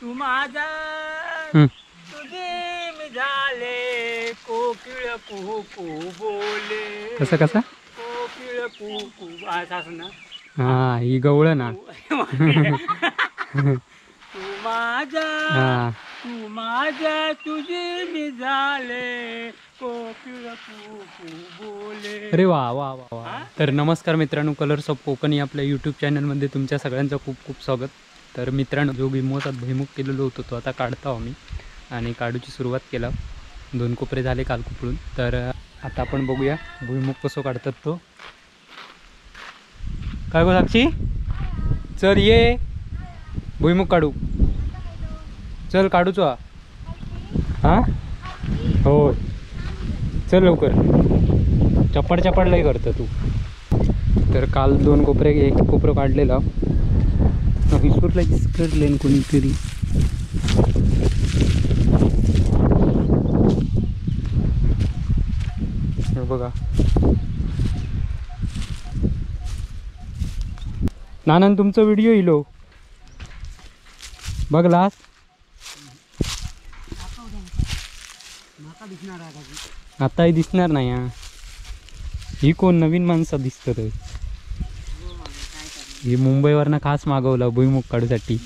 तू माझा तुझे मी झाले, कोकिळ कुहू कुहू बोले. कसं कसं? कोकिळ कुहू कुहू असं ना. हा ही गवळ ना. तू माझा तू माझा तुझे मी झाले, कोकिळ कुहू कुहू बोले. अरे वा वा वा वा. तर नमस्कार मित्रांनो, कलर्स ऑफ कोकण या आपल्या यूट्यूब चॅनलमध्ये तुमच्या सगळ्यांचं खूप खूप स्वागत. तर मित्रांनो, जो भीमोसात भुईमुग केलेलो होतो तो आता काढतो आम्ही आणि काढूची सुरुवात केला. दोन कोपरे झाले काल कुपळून. तर आता आपण बघूया भुईमुग कसं काढतात तो. काय गो साक्षी, चल ये भुईमुग काढू. चल काढूच. हां हो चल लवकर, चपड चपडलाही करतं तू. तर काल दोन कोपरे, एक कोपरं काढलेला. विसरला इसकडले कोणीतरी. बघा नाना, तुमचा व्हिडिओ इलो बघलास? आताही दिसणार नाही. हा ही कोण नवीन माणसं दिसत. ही मुंबईवरनं खास मागवलं भुईमुग काढूसाठी.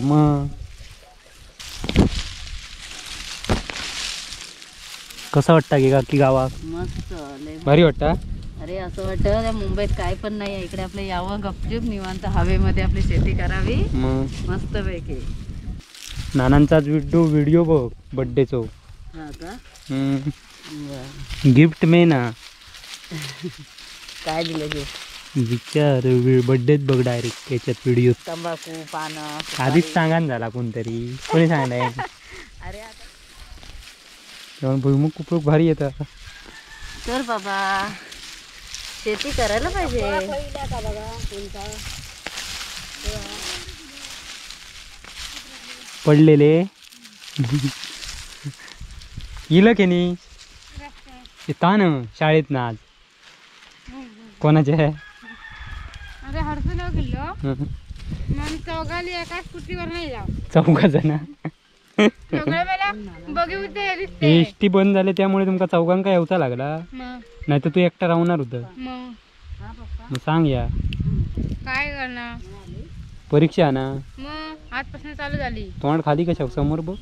मग कसं वाटतं की काकी गावात? मस्त, भारी वाटतं. अरे असं वाटतं मुंबईत काय पण नाही, इकडे आपलं यावं गपचूप निवांत हवेमध्ये आपली शेती करावी मस्त पैकी. नानांचाच व्हिडिओ बघ बर्थडेचो. गिफ्ट मे ना. काय दिलं गिफ्ट? विचार बर्थडेच बघ डायरेक्ट त्याच्यात व्हिडिओ. तंबाखू पानं आधीच सांगा झाला कोणतरी, कोणी सांगलाय? अरे आता भुईमुग खूप भारी येतात. तर बाबा शेती करायला पाहिजे. पडलेले इलं की नाही येता ना शाळेत ना आज कोणाचे? अरे हर्षल गेलो चौघाली एका स्कूटीवर नाही जाऊ. चौघा जण एसटी बंद झाले त्यामुळे तुमका चौघांका येऊचा लागला, नाही तर तू एकटा राहणार होत. मग सांग या काय करणार? परीक्षा ना मग आजपासून चालू झाली. तोंड खाली कशा समोर बघ.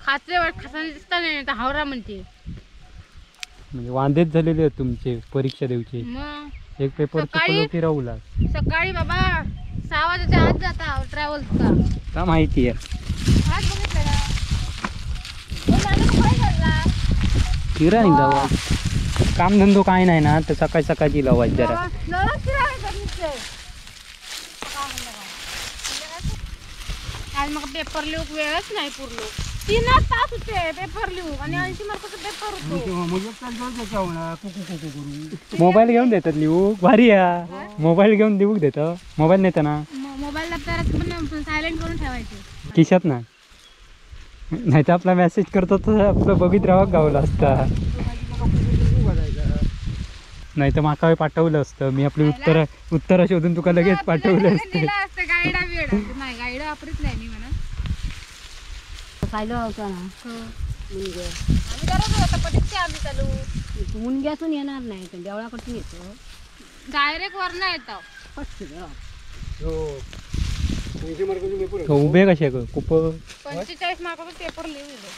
खाते खाताना दिसता नाही तर हावरा म्हणते. म्हणजे वांदेच झालेले आहेत तुमचे परीक्षा देऊचे. एक पेपर चुकलो की राहुला. सकाळी बाबा 6 वाजेच्या आत जाता ट्रॅव्हल्सचा का माहिती आहे? आज बघितलं ना. किरा नाही काम धंदो काय नाही ना, तर सकाळी सकाळची लावाज जरा. आज मग पेपर लिहूक वेळच नाही पुरलो. 3 तास होते पेपर लिहू आणि 80 मार्काचा पेपर होतो. मोबाईल घेऊन देतात लिहू, भारी आहे. मोबाईल घेऊन लिहू देत. मोबाईल नेता ना मोबाईल पण सायलेंट करून ठेवायचे खिशात ना, नाही तर आपला मेसेज करतो तर आपलं बघित राहा गावला असता. नाही तर माका पाठवलं असतं, मी आपली उत्तर उत्तर शोधून तुका लगेच पाठवलं असतं. गाईड वापरत नाही मी म्हणा. मुंग्यातून येणार नाही, देवळाकडून येतो डायरेक्ट वर नाही येतो. उभे कसे खूप 45 मार्काचा पेपर लिहिलो.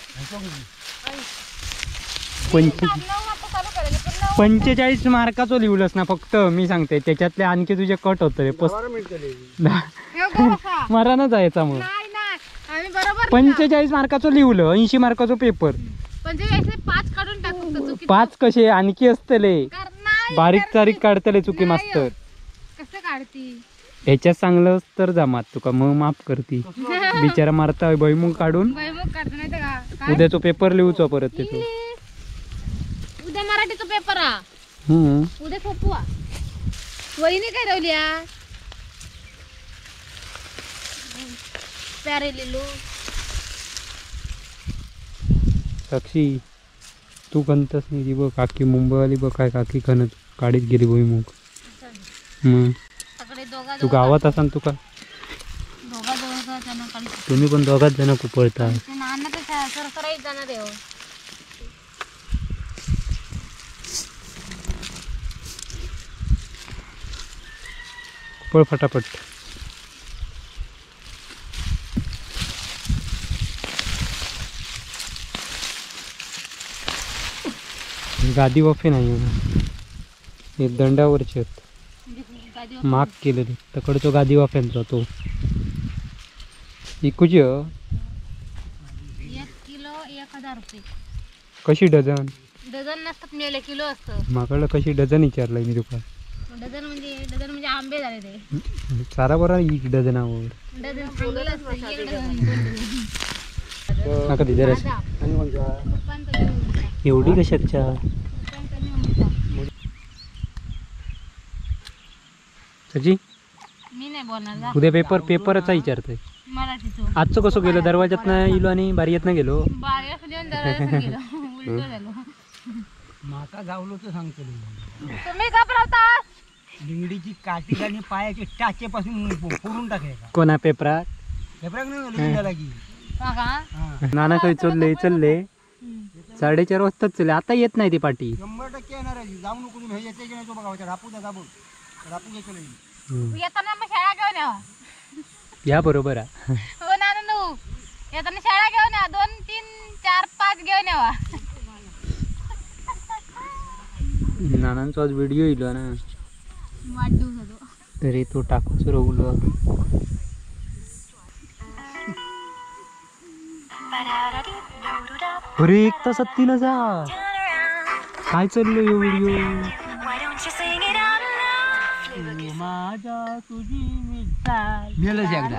45 मार्काचो लिहिलंस ना फक्त, मी सांगते त्याच्यातले आणखी तुझे कट होते. मरा ना जायचा मग. 45 मार्काचो लिहिलं, 80 मार्काचो पेपर. 5 कसे आणखी असतले बारीक तारीख काढतले चुकी मास्तर. कसं काढती ह्याच्यात चांगलं तर जमात तुका मग माफ करती. बिचारा मारता भुईमुग काढून उद्याचो पेपर लिहूचो परत त्याचो. उद्या मराठीचा पेपर आ, उद्या सोपवा. वहिनी काय रवल्या प्यारे लिलू. साक्षी तू खणतस नाही ती बघ काकी मुंबईवाली बघ काय काकी खणत काढीत गेली भुईमुग. मग सगळे तू गावात असान तुका तुम्ही पण दोघाच जण कुपळता. कुपळ फटाफट. गादी वाफे नाही हे दंडावरचे आहेत माग केलेले तकडचो गादी वाफ्यांचो तो इकुची. 1 किलो 1000 रुपये. कशी डझन? डझन नसतात मेले, किलो असतं. माकडला कशी डझन विचारलंय मी तुका. डझन म्हणजे आंबे झाले ते. सारा बरा एक डझनावर डझन सांगेल असतं. 1 डझन नका दिजरा एवढी कशाच्या सजी. मी नाही बोलणार. उद्या पेपर पेपरचा विचारतोय मराठीचं. आजचं कसं गेलो दरवाजात ना इलो आणि बारियत ना गेलो. माका गावलो तर सांगतो तुम्ही घाबरवता. लिंगडीची काठी आणि पायाचे टाचे पासून फोडून टाकायचा. कोणा पेपरात? पेपराक नाही लागली. नाना खंय चलले चलले 4:30 वाजताच चलले. आता येत नाही ती पाटी. 100% येणार आहे. जाऊ नको तुम्ही. येते की नाही तो बघा. रापू जा दाबून रापू घ्यायचं नाही. येताना मग शाळा घेऊन यावा. या बरोबर आहे. हो नाना नऊ येताना शाळा घेऊन या. 2 3 4 5 घेऊन यावा. नानांचा आज व्हिडिओ येईल ना वाढदिवसाचा तरी तो टाकूच रवलो. अरे 1 तासात 3000 काय चाललं यो व्हिडिओ. माझा तुझी मिसाल एकदा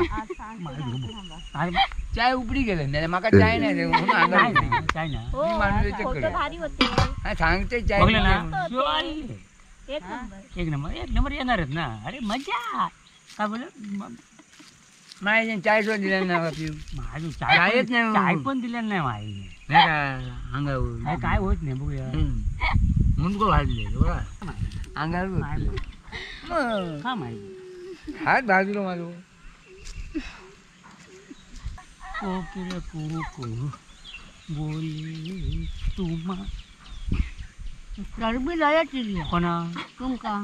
चाय उपडी गेले नाही माका चाय नाही चाय ना सांगते चाय एक नंबर एक नंबर येणारच ना. अरे मजा काय बोल माझ्या चाय सुद्धा दिला नाही. माझी चायच नाही. चाय पण दिल्या नाही माझी अंगावर काय होत नाही. बघूया मुंडको भाजले बघा अंगावर का माहिती हात भाजलो माझो. कोकिळ कुकू बोली तुमा चरबी जायची कोणा तुमका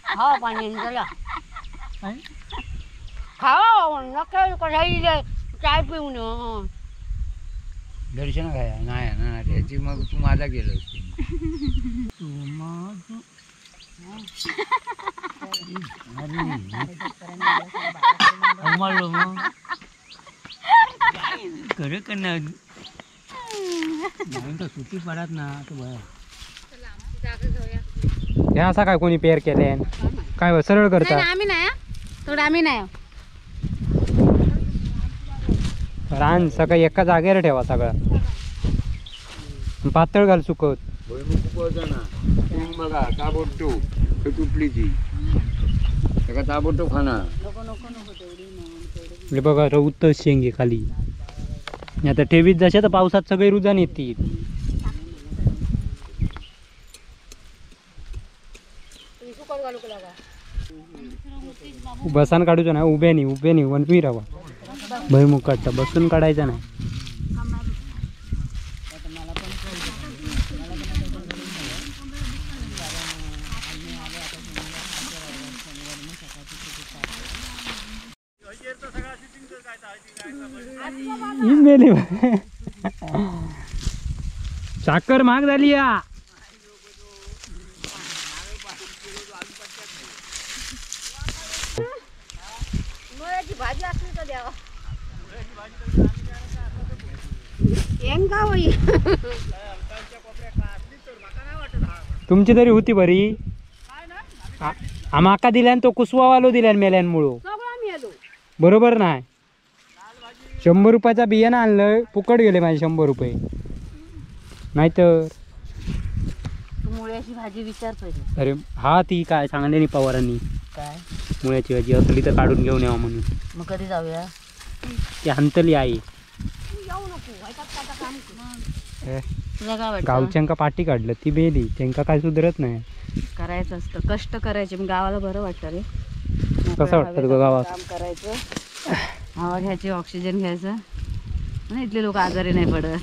खावा पाणी चला खावा नका कशाही चाय पिऊन दर्शन खाया नाही ना त्याची मग तू माझा गेलो तू माझं अरे मग खरं करणार तर सुट्टी पडत ना तो बरं. हे असा काय कोणी पेर केले काय सरळ करता. आम्ही नाही थोडं आम्ही नाही. रान सगळं एका जागेवर ठेवा सगळं पातळ घाल सुकवत. ना बघा ताबडतोब तुटली ती त्याका ताबडतोब खाना. हे बघा रवत शेंगे खाली. आता ठेवीत जशा तर पावसात सगळे रुजान येतील. बसान काढूचो ना उभ्यानी उभ्यानी वनपी राहा भुईमुग काढता बसून काढायचा नाही. मेली साखर महाग झाली या. भाजी असली तर द्यावा. तुमची तरी होती बरी. माका दिल्यान तो कुसवावालो दिल्यान मेल्यान मुळो बरोबर नाही. 100 रुपयाचा बियाणं आणलं फुकट गेले माझे 100 रुपये. नाहीतर मुळ्याची भाजी विचार पाहिजे. अरे हा ती काय सांगले नाही पवारांनी काय मुळ्याची भाजी असली तर काढून घेऊन यावं म्हणून. मग कधी जाऊया? ती हंतली आई गावच्यांका पाठी काढलं ती बेली त्यांका काय सुधरत नाही. करायचं असतं कष्ट करायचे मग गावाला बरं वाटतं रे. कसं वाटतं तुका गावात काम करायचं, हवा घ्यायची, ऑक्सिजन घ्यायचं. इथले लोक आजारी नाही पडत,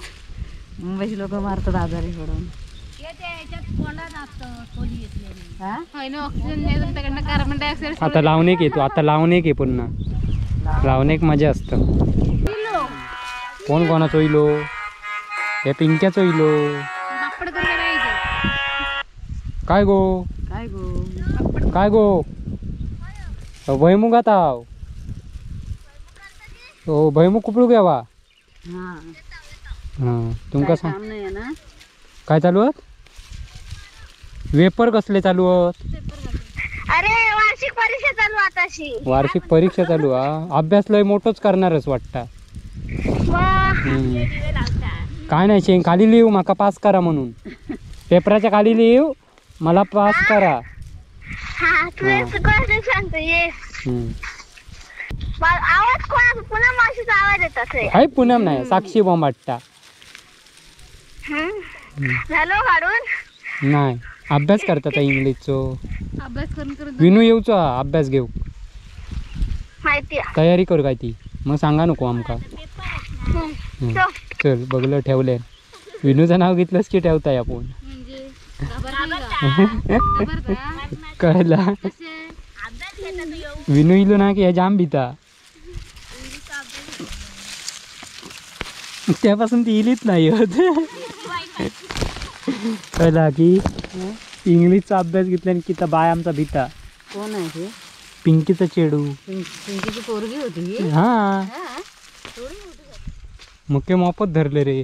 मुंबईचे लोक मारतात आजारी पडून. आता लावणे की तू, आता लावणे की पुन्हा लावणे एक मजा असतं. कोण कोणाचो इलो, हे पिंक्याचो इलो. काय गो, काय गो, काय गो, भुईमुगात आव. हो भुईमुग कुपळू घ्यावा. हां तुमका सांग काय चालू आहेत? वेपर कसले चालू आहेत? अरे वार्षिक परीक्षा चालू आताशी. वार्षिक परीक्षा चालू हा, अभ्यास लय मोठोच करणारच वाटता. काय नाही शेंग खाली लिहू माका पास करा म्हणून, पेपराच्या खाली लिहू मला पास करा. हा सांगतो ये. आवाज कोणाचा? पुनम मावशीचा आवाज येत असेल. हाय पुनम नाही, साक्षी बॉम्ब वाटता. झालो काढून? नाही अभ्यास करतात इंग्लिशचो. अभ्यास करून करून विनू येऊचो अभ्यास घेऊ, माहिती तयारी करू काय ती, मग सांगा नको आमका. चल बघलं ठेवले, विनूचं नाव घेतलंस की ठेवताय आपण. कळला विनू इलो ना की जाम भीता, त्यापासून ती इलीच नाही होत. कळला की इंग्लिशचा अभ्यास घेतला आणि की बाय आमचा भीता. कोण आहे? पिंकीचा चेडू. पिंकीची पोरगी होती. हा मुख्य मोफत धरले रे.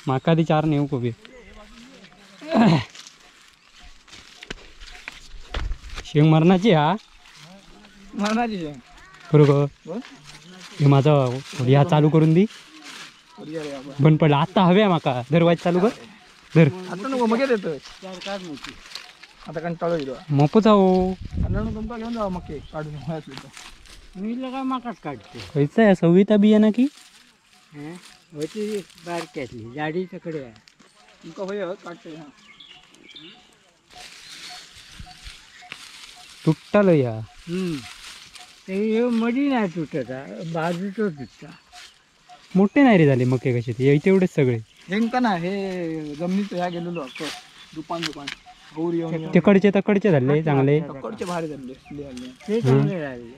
माका ती चार नेऊ कोबी. शेंग मरणाची हा, मरणाची शेंग बरोबर. हे माझा ह्या चालू करून दी, बंद पडला आता. हव्या माका दरवाज चालू कर. धर आता नको मग येतो आता कंटाळो येतो. मोपच हो तुमका घेऊन जावा मके काढून मी लगा माकाच काढते. खयचं आहे सविता बियाणा की होती बारकी असली जाडी तकडे आहे. तुमका होय काढते. तुटतालो या ते मधी नाही तुटत, बाजूचो तुटता. मोठे नाही रे झाले मके कसे ते तेवढेच सगळे. हेंका ना हे जमिनीत ह्या गेलेलो दुपान दुपान तिकडचे तकडचे झाले चांगले, तकडचे भारी झाले ते चांगले झाले.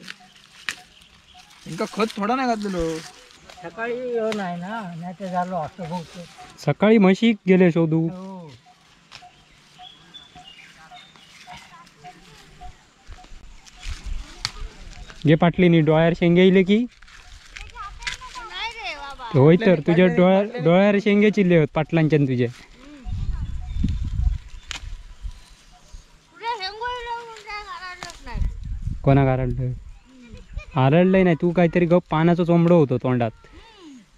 हेंका खत थोडा नाही घातलेलो सकाळी येऊ नाही ना, नाही तर झालो असं बहुतेक. सकाळी म्हशी गेले शोधू. गे पाटली डोळ्यावर शेंगे इले की होय तर तुझ्या डोळ्यावर शेंगे चिल्ले होत पाटलांच्या तुझ्या. कोणाक आरडलं? आरडलंय नाही तू, काहीतरी गप पानाचं चोंबडं होतं तोंडात,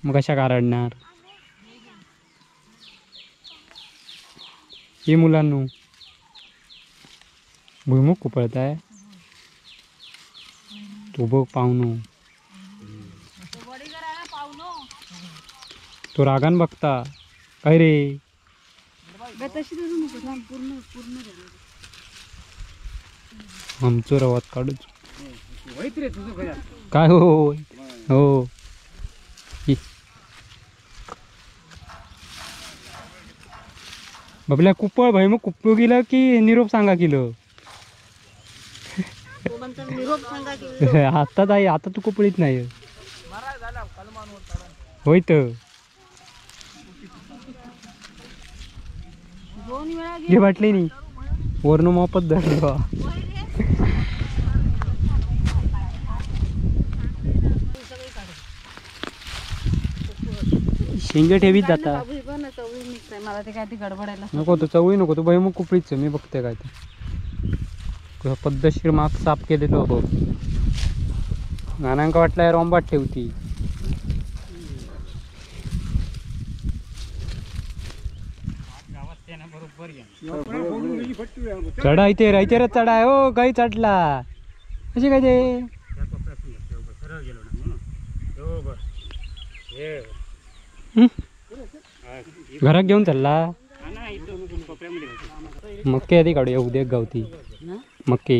मग कशाक आरडणार? हे मुलांनो भुईमुग कुपळताय तू बघ पाहुणो, तो रागान बघता काय रे? आमचो रवात काढूच काय? हो हो बाबल्या कुपळ भाई, मग कुपळ गेलं की निरोप सांगा किलो. आता आहे आता तू कुपळीत नाही होय तर घे वाटले नाही वर्ण मोफत धरलो. शेंगे ठेवीत जाता मला ते काय ते गडबडायला नको, तू चवळी नको, तू भुईमुग कुपळीच. मी बघते काय ते पद्धतशीर माप साफ केलेलो बघ. नानांका वाटलं रोंबाट ठेवती. चढा इथे रायतेरच चढा आहे हो, काही चढला असे काय ते घरात घेऊन चालला. मक्के आधी काढूया उद्या गावती मक्के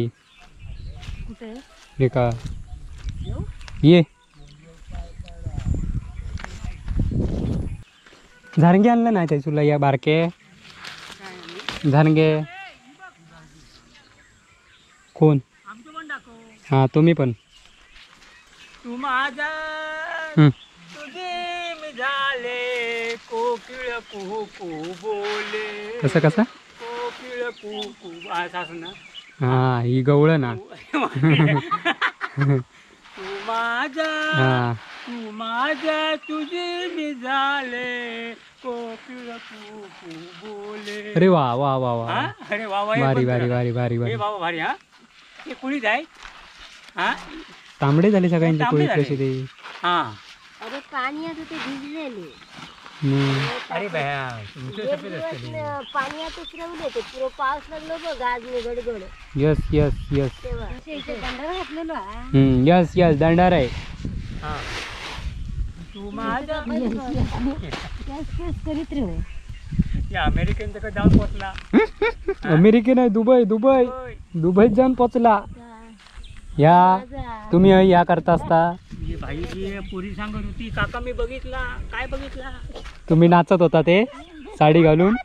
हे का ये झारंगे आणलं नाही तुला या बारके झारंगे कोण? हां तुम्ही पण. तू माझा तुझे मी झाले कोकिळ कुहू बोले. कसं कसं? कोकिळ कुहू असं ना. हां ही गवळ ना. तू माझा तू माझा तुझे मी झाले कोकिळ कुहू बोले. अरे वा वा वा वा. अरे वा वा भारी भारी भारी भारी भारी बाबा भारी. हा हे कुळीत आहे. हा तांबडे झाले सगळ्यांचे कुळीत कसे ते. हा अरे पाण्यात होते भिजलेले. अरे भया सफेद असते पाण्यातच रवले ते पुरो पाऊस लागलो बघ गाजने गडगड. यस यस यस घातलेलो. यस यस दंडार आहे. हा तू माझा करीत रे. अमेरिकेन तर जाऊन पोचला. अमेरिके नाही दुबई दुबई दुबईत जाऊन पोचला. या तुम्ही या करता असता. भाई पुरी सांगत होती काका मी बघितला. काय बघितला? तुम्ही नाचत होता ते साडी घालून.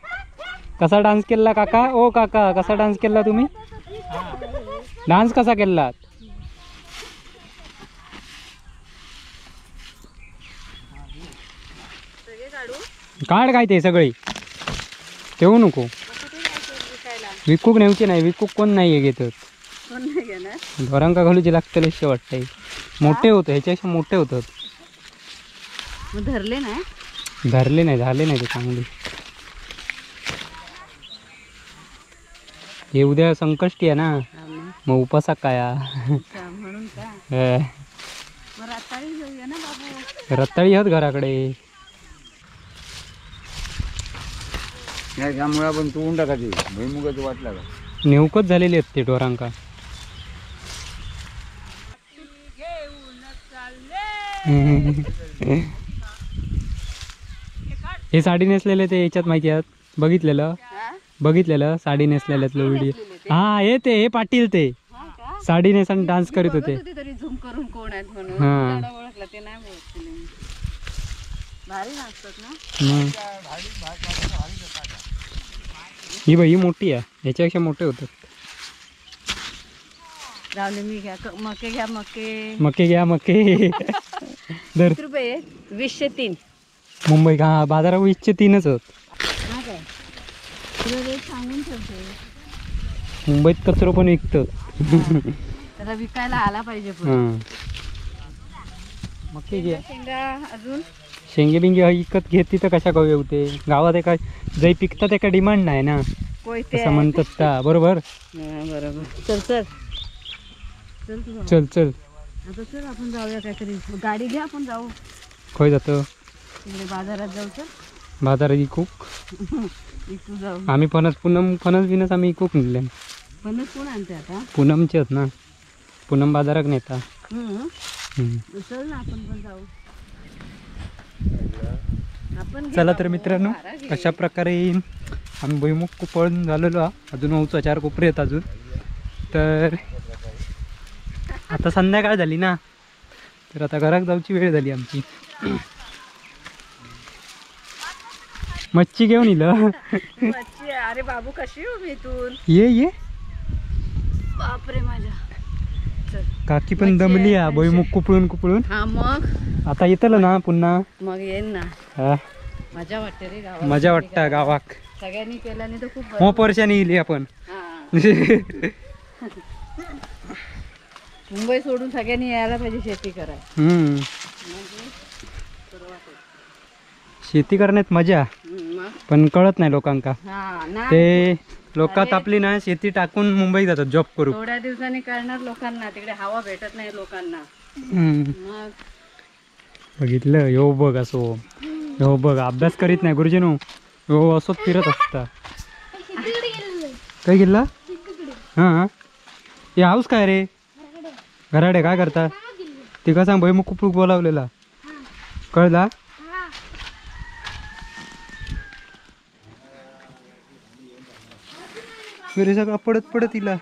कसा डान्स केला काका? ओ काका कसा डान्स केला तुम्ही? डान्स कसा केला? काढ काय ते सगळी ठेवू नको. विकूक नेऊचे नाही. विकूक कोण नाही घेत. ढोरांका घालूचे लागतले असे वाटतंय. मोठे होते ह्याच्यापेक्षा मोठे होतात. धरले नाही धरले नाही झाले नाही ते चांगले. हे उद्या संकष्टी आहे ना मग उपासा काय रताळी आहेत घराकडे. पण तू टाका ते भुईमुगाचं वाट लागा. नेवकच झालेली आहेत ते ढोरांका. हे साडी नेसलेले ते याच्यात माहिती आहेत बघितलेलं बघितलेलं साडी नेसलेल्यातलं व्हिडिओ. हा हे ते हे पाटील ते साडी नेसून डान्स करीत होते. ही बाई मोठी आहे ह्याच्यापेक्षा मोठे होतात. मके घ्या मके मके घ्या मके. दर रुपये 2003 मुंबई का बाजारात 2003च होत. मुंबईत कचरो पण विकतात. त्याला विकायला आला पाहिजे. मके घ्या. अजून शेंगे बिंगे विकत घेतली तर कशा खाऊ होते गावात. एका जै पिकतात एका डिमांड नाही ना असं म्हणतात का? बरोबर बरोबर. चल चल चल चल आता चल आपण जाऊया. काहीतरी गाडी घ्या आपण जाऊ. खय जातो? बाजारात जाऊ. चल बाजारात इकूक इकू जाऊ आम्ही. फणस पूनम फणस बिनस आम्ही इकूक नेले. फणस कोण आणते आता? पूनमचे आहेत ना. पूनम बाजारात नेता. चल ना आपण पण जाऊ. चला तर मित्रांनो अशा प्रकारे आम्ही भुईमुग पळून झालेलो. अजून उचा 4 कोपरे आहेत अजून. तर आता संध्याकाळ झाली ना तर आता घरात जाऊची वेळ झाली आमची. मच्छी घेऊन इलं. मच्छी अरे बाबू कशी हो मी इथून ये ये. बापरे माझ्या काकी पण दमली हा भुईमुग कुपळून कुपळून. हा मग आता येतलं ना पुन्हा मग येईल ना. मजा वाटते रे गावात. मजा वाटतं गावाक सगळ्यांनी केल्याने तर खूप मोप वर्षांनी येईल आपण. मुंबई सोडून सगळ्यांनी यायला पाहिजे शेती करायला. शेती करण्यात मजा पण कळत नाही लोकांका. ते लोकात आपली ना शेती टाकून मुंबईत जातात जॉब करू. थोड्या दिवसांनी कळणार लोकांना तिकडे हवा भेटत नाही लोकांना. बघितलं यो बघ असो हो बघ अभ्यास करीत नाही गुरुजीनो हो असोच फिरत असता. काय गेला? हां हे हाऊस काय रे घराडे काय करता? तिका सांग भुईमुग कुपडूक बोलावलेला कळला? घरी सगळा पडत पडत तिला.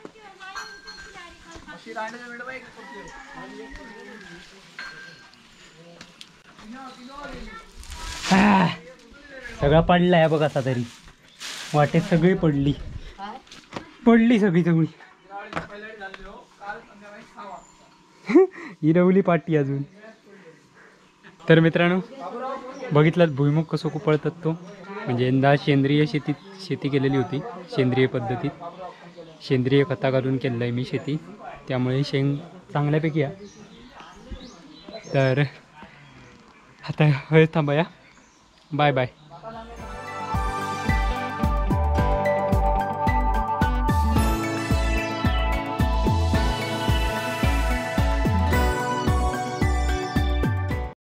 सगळा पडलाय बघ असा तरी, वाटेत सगळी पडली, पडली सगळी सगळी. हिरवली पाटी अजून. तर मित्रांनो बघितलात भुईमुग कसं कुपळतात तो. म्हणजे यंदा सेंद्रिय शेतीत शेती केलेली होती, सेंद्रिय पद्धतीत, सेंद्रिय खता घालून केलेलं आहे मी शेती, त्यामुळे शेंग चांगल्यापैकी आहे. तर आता हळद थांबूया, बाय बाय.